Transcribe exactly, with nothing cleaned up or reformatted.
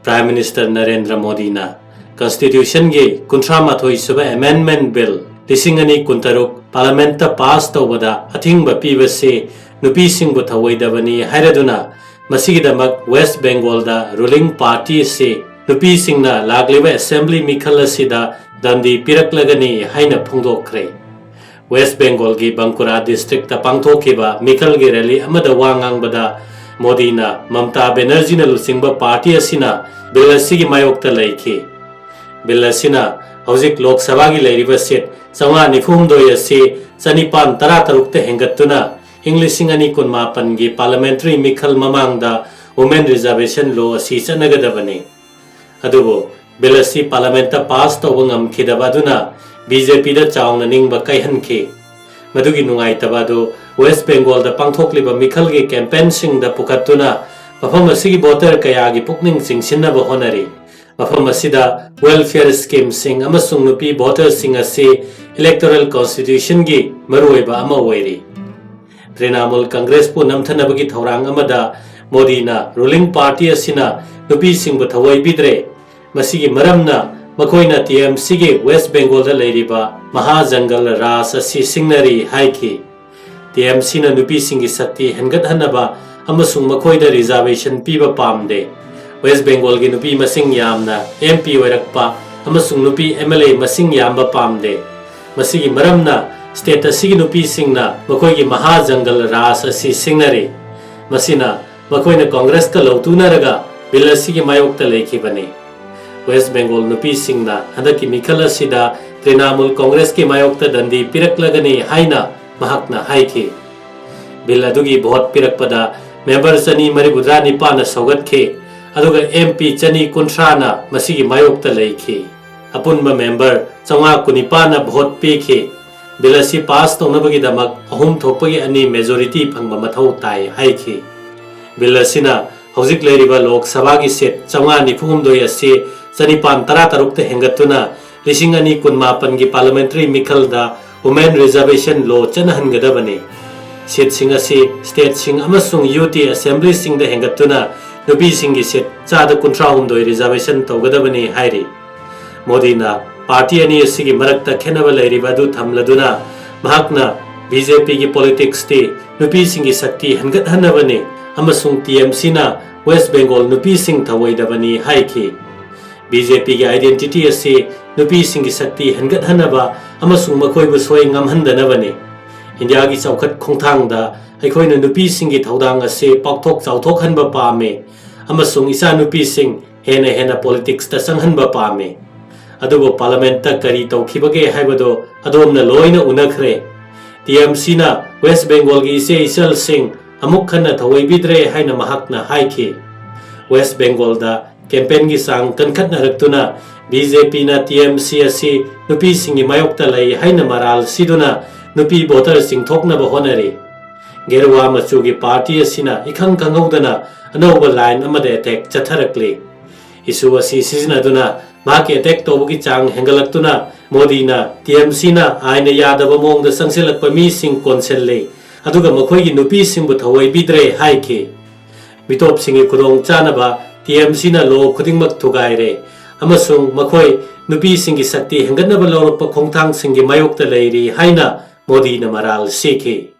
Prime Minister Narendra ꯃꯣꯗꯤꯅ Constitution ꯒꯤ ꯀꯨꯟꯊ꯭ꯔꯥ ꯃꯥꯊꯣꯏ ꯁꯨꯕ Amendment Bill ꯂꯤꯁꯤꯡ ꯑꯅꯤ ꯀꯨꯟꯇꯔꯨꯛ Parliament ꯇ pass ꯇꯧꯕꯗ ꯑꯊꯤꯡꯕ ꯄꯤꯕꯁꯤ ꯅꯨꯄꯤꯁꯤꯡꯕꯨ ꯊꯧꯑꯣꯏꯗꯕꯅꯤ ꯍꯥꯏꯔꯗꯨꯅ, ꯃꯁꯤꯒꯤꯗꯃꯛ West Bengal ꯗ ruling party ꯑꯁꯤ ꯅꯨꯄꯤꯁꯤꯡꯅ ꯂꯥꯛꯂꯤꯕ Assembly ꯃꯤꯈꯜ ꯑꯁꯤꯗ ꯗꯟꯗꯤ ꯄꯤꯔꯛꯂꯒꯅꯤ ꯍꯥꯏꯅ ꯐꯣꯡꯗꯣꯛꯈ꯭ꯔꯦ꯫ West Bengal ꯒꯤ ꯕꯪꯀꯨꯔꯥ district ꯇ ꯄꯥꯡꯊꯣꯛꯈꯤꯕ ꯃꯤꯈꯜꯒꯤ rally ꯑꯃꯗ ꯋꯥ ꯉꯥꯡꯕꯗ ꯃꯣꯗꯤꯅ ꯃꯝꯇꯥ ꯕꯦꯅꯔꯖꯤꯅ ꯂꯨꯆꯤꯡꯕ party ꯑꯁꯤꯅ bill ꯑꯁꯤꯒꯤ ꯃꯥꯌꯣꯛꯇ ꯂꯩꯈꯤ꯫ Bill ꯑꯁꯤꯅ ꯍꯧꯖꯤꯛ ꯂꯣꯛ ꯁꯚꯥꯒꯤ ꯂꯩꯔꯤꯕ seat ꯆꯥꯝꯃꯉꯥ ꯅꯤꯐꯨ ꯍꯨꯝꯗꯣꯏ ꯑꯁꯤ ꯆꯅꯤꯄꯥꯟ ꯇꯔꯥ ꯇꯔꯨꯛꯇ ꯍꯦꯟꯒꯠꯇꯨꯅ ꯏꯪ ꯂꯤꯁꯤꯡ ꯑꯅꯤ ꯀꯨꯟꯃꯥꯄꯟꯒꯤ parliamentary ꯃꯤꯈꯜ ꯃꯃꯥꯡꯗ Women Reservation Law ꯑꯁꯤ ꯆꯠꯅꯒꯗꯕꯅꯤ꯫ ꯑꯗꯨꯕꯨ bill ꯑꯁꯤ Parliament ꯇ pass ꯇꯧꯕ ꯉꯝꯈꯤꯗꯕ ꯑꯗꯨꯅ B J P ꯗ ꯆꯥꯎꯅ ꯅꯤꯡꯕ ꯀꯥꯏꯍꯟꯈꯤ꯫ ꯃꯗꯨꯒꯤ ꯅꯨꯡꯉꯥꯏꯇꯕ ꯑꯗꯨ West Bengal ꯗ ꯄꯥꯡꯊꯣꯛꯂꯤꯕ ꯃꯤꯈꯜꯒꯤ campaign ꯁꯤꯡꯗ ꯄꯨꯈꯠꯇꯨꯅ ꯃꯐꯝ ꯑꯁꯤꯒꯤ voter ꯀꯌꯥꯒꯤ ꯄꯨꯛꯅꯤꯡ ꯆꯤꯡꯁꯤꯟꯅꯕ ꯍꯣꯠꯅꯔꯤ꯫ ꯃꯐꯝ ꯑꯁꯤꯗ welfare scheme ꯁꯤꯡ ꯑꯃꯁꯨꯡ ꯅꯨꯄꯤ voter ꯁꯤꯡ ꯑꯁꯤ Electoral Constitution ꯒꯤ ꯃꯔꯨꯑꯣꯏꯕ ꯑꯃ ꯑꯣꯏꯔꯤ꯫ ꯇ꯭ꯔꯤꯅꯥꯃꯨꯜ ꯀꯪꯒ꯭ꯔꯦꯁꯄꯨ ꯅꯝꯊꯅꯕꯒꯤ ꯊꯧꯔꯥꯡ ꯑꯃꯗ ꯃꯣꯗꯤꯅ ruling party ꯑꯁꯤꯅ ꯅꯨꯄꯤꯁꯤꯡꯕꯨ ꯊꯑꯣꯏꯕꯤꯗ꯭ꯔꯦ꯫ ꯃꯁꯤꯒꯤ ꯃꯔꯝꯅ ꯃꯈꯣꯏꯅ T M C ꯒꯤ West Bengal ꯗ ꯂꯩꯔꯤꯕ ꯃꯍꯥ ꯖꯪꯒꯜ ꯔꯥꯖ ꯑꯁꯤ ꯁꯤꯡꯅꯔꯤ ꯍꯥꯏꯈꯤ꯫ T M C ꯅ ꯅꯨꯄꯤꯁꯤꯡꯒꯤ ꯁꯛꯇꯤ ꯍꯦꯟꯒꯠꯍꯟꯅꯕ ꯑꯃꯁꯨꯡ ꯃꯈꯣꯏꯗ reservation ꯄꯤꯕ ꯄꯥꯝꯗꯦ꯫ West Bengal ꯒꯤ ꯅꯨꯄꯤ ꯃꯁꯤꯡ ꯌꯥꯝꯅ M P ꯑꯣꯏꯔꯛꯄ ꯑꯃꯁꯨꯡ ꯅꯨꯄꯤ M L A ꯃꯁꯤꯡ ꯌꯥꯝꯕ ꯄꯥꯝꯗꯦ꯫ ꯃꯁꯤꯒꯤ ꯃꯔꯝꯅ state ꯑꯁꯤꯒꯤ ꯅꯨꯄꯤꯁꯤꯡꯅ ꯃꯈꯣꯏꯒꯤ ꯃꯍꯥ ꯖꯪꯒꯜ ꯔꯥꯖ ꯑꯁꯤ ꯁꯤꯡꯅꯔꯤ꯫ ꯃꯁꯤꯅ ꯃꯈꯣꯏꯅ ꯀꯪꯒ꯭ꯔꯦꯁꯀ ꯂꯧꯇꯨꯅꯔꯒ bill ꯑꯁꯤꯒꯤ ꯃꯥꯌꯣꯛꯇ ꯂꯩꯈꯤꯕꯅꯤ꯫ West Bengal ꯅꯨꯄꯤꯁꯤꯡꯅ ꯍꯟꯗꯛꯀꯤ ꯃꯤꯈꯜ ꯑꯁꯤꯗ ꯇ꯭ꯔꯤꯅꯥꯃꯨꯜ ꯀꯪꯒ꯭ꯔꯦꯁꯀꯤ ꯃꯥꯌꯣꯛꯇ ꯗꯟꯗꯤ ꯄꯤꯔꯛꯂꯒꯅꯤ ꯍꯥꯏꯅ ꯃꯍꯥꯛꯅ ꯍꯥꯏꯈꯤ꯫ Bill ꯑꯗꯨꯒꯤ vote ꯄꯤꯔꯛꯄꯗ member ꯆꯅꯤ ꯃꯔꯤꯐꯨꯇꯔꯥ ꯅꯤꯄꯥꯟꯅ ꯁꯧꯒꯠꯈꯤ, ꯑꯗꯨꯒ M P ꯆꯅꯤ ꯀꯨꯟꯊ꯭ꯔꯥꯅ ꯃꯁꯤꯒꯤ ꯃꯥꯌꯣꯛꯇ ꯂꯩꯈꯤ꯫ ꯑꯄꯨꯟꯕ member ꯆꯥꯝꯃꯉꯥ ꯀꯨꯟꯅꯤꯄꯥꯟꯅ vote ꯄꯤꯈꯤ꯫ Bill ꯑꯁꯤ pass ꯇꯧꯅꯕꯒꯤꯗꯃꯛ ꯑꯍꯨꯝ ꯊꯣꯛꯄꯒꯤ ꯑꯅꯤ majority ꯐꯪꯕ ꯃꯊꯧ ꯇꯥꯏ ꯍꯥꯏꯈꯤ꯫ Bill ꯑꯁꯤꯅ ꯍꯧꯖꯤꯛ ꯂꯩꯔꯤꯕ ꯂꯣꯛ ꯁꯚꯥꯒꯤ seat ꯆꯥꯝꯃꯉꯥ ꯅꯤꯐꯨ ꯍꯨꯝꯗꯣꯏ ꯑꯁꯤ ꯆꯅꯤꯄꯥꯟ ꯇꯔꯥ ꯇꯔꯨꯛꯇ ꯍꯦꯟꯒꯠꯇꯨꯅ ꯂꯤꯁꯤꯡ ꯑꯅꯤ ꯀꯨꯟꯃꯥꯄꯟꯒꯤ parliamentary ꯃꯤꯈꯜꯗ Women Reservation Law ꯆꯠꯅꯍꯟꯒꯗꯕꯅꯤ꯫ Seat ꯁꯤꯡ ꯑꯁꯤ state ꯁꯤꯡ ꯑꯃꯁꯨꯡ U T assembly ꯁꯤꯡꯗ ꯍꯦꯟꯒꯠꯇꯨꯅ ꯅꯨꯄꯤꯁꯤꯡꯒꯤ ꯁꯤꯠ ꯆꯥꯗ ꯀꯨꯟꯊ꯭ꯔꯥ ꯍꯨꯝꯗꯣꯏ ꯔꯤꯖꯥꯔꯕꯦꯁꯟ ꯇꯧꯒꯗꯕꯅꯤ ꯍꯥꯏꯔꯤ꯫ ꯃꯣꯗꯤꯅ ꯄꯥꯔꯇꯤ ꯑꯅꯤ ꯑꯁꯤꯒꯤ ꯃꯔꯛꯇ ꯈꯦꯠꯅꯕ ꯂꯩꯔꯤꯕ ꯑꯗꯨ ꯊꯝꯂꯗꯨꯅ ꯃꯍꯥꯛꯅ ꯕꯤ ꯖꯦ ꯄꯤꯒꯤ ꯄꯣꯂꯤꯇꯤꯛꯁꯇꯤ ꯅꯨꯄꯤꯁꯤꯡꯒꯤ ꯁꯛꯇꯤ ꯍꯦꯟꯒꯠꯍꯟꯅꯕꯅꯤ ꯑꯃꯁꯨꯡ ꯇꯤ ꯑꯦꯝ ꯁꯤꯅ ꯋꯦꯁ ꯕꯦꯡꯒꯣꯜ ꯅꯨꯄꯤꯁꯤꯡ ꯊꯧꯑꯣꯏꯗꯕꯅꯤ ꯍꯥꯏꯈꯤ꯫ ꯕꯤ ꯖꯦ ꯄꯤꯒꯤ ꯑꯥꯏꯗꯦꯟꯇꯤꯇꯤ ꯑꯁꯤ ꯅꯨꯄꯤꯁꯤꯡꯒꯤ ꯁꯛꯇꯤ ꯍꯦꯟꯒꯠꯍꯟꯅꯕ ꯑꯃꯁꯨꯡ ꯃꯈꯣꯏꯕꯨ ꯁꯣꯏ ꯉꯝꯍꯟꯗꯅꯕꯅꯤ꯫ ꯏꯟꯗꯤꯌꯥꯒꯤ ꯆꯥꯎꯈꯠ ꯈꯣꯡꯊꯥꯡꯗ ꯑꯩꯈꯣꯏꯅ ꯅꯨꯄꯤꯁꯤꯡꯒꯤ ꯊꯧꯗꯥꯡ ꯑꯁꯤ ꯄꯥꯛꯊꯣꯛ ꯆꯥꯎꯊꯣꯛꯍꯟꯕ ꯄꯥꯝꯃꯤ ꯑꯃꯁꯨꯡ ꯏꯆꯥꯅꯨꯄꯤꯁꯤꯡ ꯍꯦꯟꯅ ꯍꯦꯟꯅ ꯄꯣꯂꯤꯇꯤꯛꯁꯇ ꯆꯪꯍꯟꯕ ꯄꯥꯝꯃꯤ꯫ ꯑꯗꯨꯕꯨ ꯄꯥꯔꯂꯤꯌꯥꯃꯦꯟꯠꯇ ꯀꯔꯤ ꯇꯧꯈꯤꯕꯒꯦ ꯍꯥꯏꯕꯗꯨ ꯑꯗꯣꯝꯅ ꯂꯣꯏꯅ ꯎꯅꯈ꯭ꯔꯦ꯫ ꯇꯤ ꯑꯦꯝ ꯁꯤꯅ ꯋꯦꯁ ꯕꯦꯡꯒꯣꯜꯒꯤ ꯏꯆꯦ ꯏꯆꯜꯁꯤꯡ ꯑꯃꯨꯛ ꯍꯟꯅ ꯊꯧꯑꯣꯏꯕꯤꯗ꯭ꯔꯦ ꯍꯥꯏꯅ ꯃꯍꯥꯛꯅ ꯍꯥꯏꯈꯤ꯫ ꯋꯦꯁ ꯕꯦꯡꯒꯣꯜꯗ ꯀꯦꯝꯄꯦꯟꯒꯤ ꯆꯥꯡ ꯀꯟꯈꯠꯅꯔꯛꯇꯨꯅ ꯕꯤ ꯖꯦ ꯄꯤꯅ ꯇꯤ ꯑꯦꯝ ꯁꯤ ꯑꯁꯤ ꯅꯨꯄꯤꯁꯤꯡꯒꯤ ꯃꯥꯌꯣꯛꯇ ꯂꯩ ꯍꯥꯏꯅ ꯃꯔꯥꯜ ꯁꯤꯗꯨꯅ ꯅꯨꯄꯤ ꯚꯣꯇꯔ ꯆꯤꯡꯊꯣꯛꯅꯕ ꯍꯣꯠꯅꯔꯤ꯫ ꯒꯦꯔꯨꯋꯥ ꯃꯆꯨꯒꯤ ꯄꯥꯔꯇꯤ ꯑꯁꯤꯅ ꯏꯈꯪ ꯈꯪꯍꯧꯗꯅ ꯑꯅꯧꯕ ꯂꯥꯏꯟ ꯑꯃꯗ ꯑꯦꯇꯦꯛ ꯆꯠꯊꯔꯛꯂꯤ꯫ ꯏꯁꯨ ꯑꯁꯤ ꯁꯤꯖꯤꯟꯅꯗꯨꯅ ꯃꯍꯥꯛꯀꯤ ꯑꯦꯇꯦꯛ ꯇꯧꯕꯒꯤ ꯆꯥꯡ ꯍꯦꯟꯒꯠꯂꯛꯇꯨꯅ ꯃꯣꯗꯤꯅ ꯇꯤ ꯑꯦꯝ ꯁꯤꯅ ꯑꯥꯏꯟꯅ ꯌꯥꯗꯕ ꯃꯑꯣꯡꯗ ꯆꯪꯁꯤꯜꯂꯛꯄ ꯃꯤꯁꯤꯡ ꯀꯣꯟꯁꯤꯜꯂꯤ, ꯑꯗꯨꯒ ꯃꯈꯣꯏꯒꯤ ꯅꯨꯄꯤꯁꯤꯡꯕꯨ ꯊꯧꯑꯣꯏꯕꯤꯗ꯭ꯔꯦ ꯍꯥꯏꯈꯤ꯫ ꯃꯤꯇꯣꯞꯁꯤꯡꯒꯤ ꯈꯨꯗꯣꯡꯆꯥꯅꯕ ꯇꯤ ꯑꯦꯝ ꯁꯤꯅ ꯂꯣ ꯈꯨꯗꯤꯡꯃꯛ ꯊꯨꯒꯥꯏꯔꯦ ꯑꯃꯁꯨꯡ ꯃꯈꯣꯏ ꯅꯨꯄꯤꯁꯤꯡꯒꯤ ꯁꯛꯇꯤ ꯍꯦꯟꯒꯠꯅꯕ ꯂꯧꯔꯛꯄ ꯈꯣꯡꯊꯥꯡꯁꯤꯡꯒꯤ ꯃꯥꯌꯣꯛꯇ ꯂꯩꯔꯤ ꯍꯥꯏꯅ ꯃꯣꯗꯤꯅ ꯃꯔꯥꯜ ꯁꯤꯈꯤ꯫